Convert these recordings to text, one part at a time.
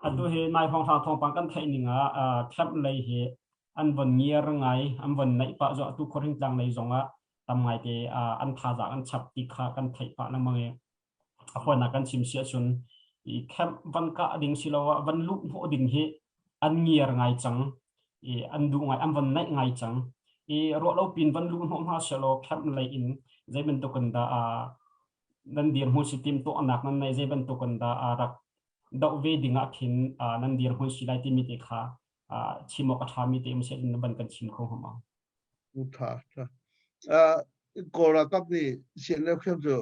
Atu hi nai hrawnghrang thawngpang kan theih ning ah camp lei hi an von ngiar ngai, an von naih pah zo atu Khuahring tlang lei zong ah tam ngai te an thazaang an chap ti kha kan theih pah lengmang i a fawinak kan chim si ahcun i camp van kah ding siloah van luh hnawh ding hi an ngiar ngai cang i an duh ngai an von naih ngai cang i ruah lo pin van luh hnawh hna sehlaw camp lei in zei bantuk in dah nan dirhmun si timhtuahnak nan neih zei bantuk in dah rak doh ve ding ah khin nan dirhmun si lai timi te kha chim awk a ṭhami te um seh in van kan chim kho hnga ma? Ṭha ṭha. Kawl ralkap nih CNF khem cu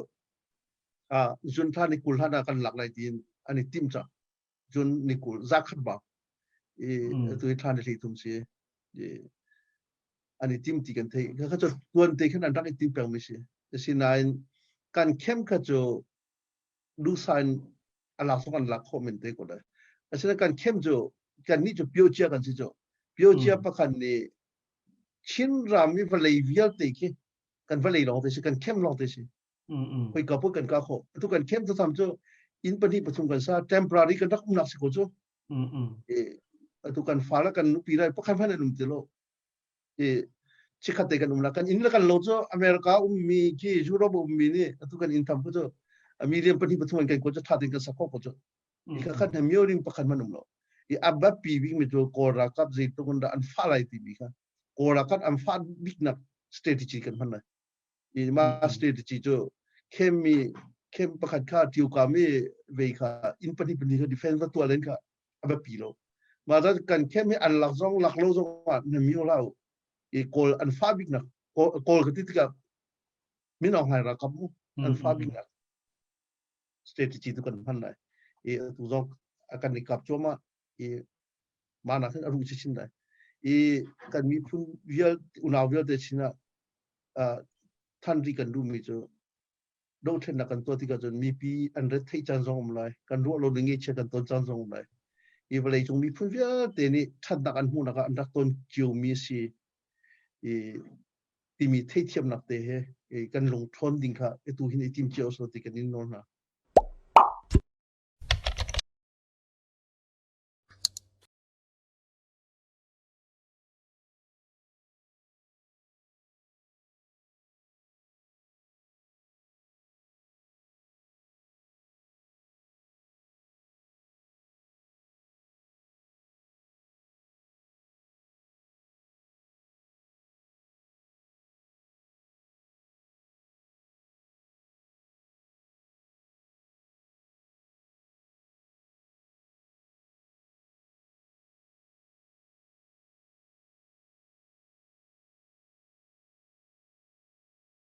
zun thla ni 20 hlan ah kan lak lai tiin an i tim cang. June ni 20 zakhat bak i atu hi thla ni 33 si i an i tim ti kan theih. Kha cu tuan te khan an rak i tim peng mi si. Asinain kan khem kha cu duhsa in a lak zong an lak khawh men te ko lai. Asinain kan khem cu kan nih cu piocia kan si cu. Piocia pakhat nih Chin ram i vawlei vialte khi kan vawlei lawng te si, kan khem lawng te si. Hoi ka put kan ka khawh. Atu kan khem tham cu inn pahnih pathum kan sa temporary kan rak umnak si ko cu. Atu kan fa le kan nupi lai pakhat hmanh an um ti lo. I chikhat te kan um la kan inn le kan lo cu America ummi khi Europe ummi nih atu kan inn tham cu a million pahnih pathum an kan ko cu tha tein kan sak khawh ko cu. I kha khat mioring pakhat hmanh um lo. I a biapi bik mi cu Kawl ralkap zeitluk in dah an fah lai timi kha Kawl ralkap an fah biknak strategy kan hman lai. I mah strategy cu khem mi khem pakhat kha ṭiukam i vei kha inn pahnih pahnih kha defense va tuah len kha a biapi lo. Mah cun kan khem hi an lak zong lak lo zong ah na mio hlah u. I Kawl an fah biknak Kawl ka ti tikah Min Aung Hlaing ralkap mu an fah biknak strategy tu kan hman lai. I atu zong kan i kap cuahmah i mah nak hin a ruh chinchin lai. I kan miphun vialte unau vialte sinah than rih kan duhmi cu dohthlennak kan tuah tikah cun mipi an ret theih caan zong um lai kan ruah lo ning chia kan ton caan zong um lai i vawlei cung miphun vialte nih ṭhatnak an hmuhnak ah an rak ton ciomi a si i timi theithiamnak te he kan lung ṭhawn ding kha atu hin i tim cio so ti kan in nawl hna.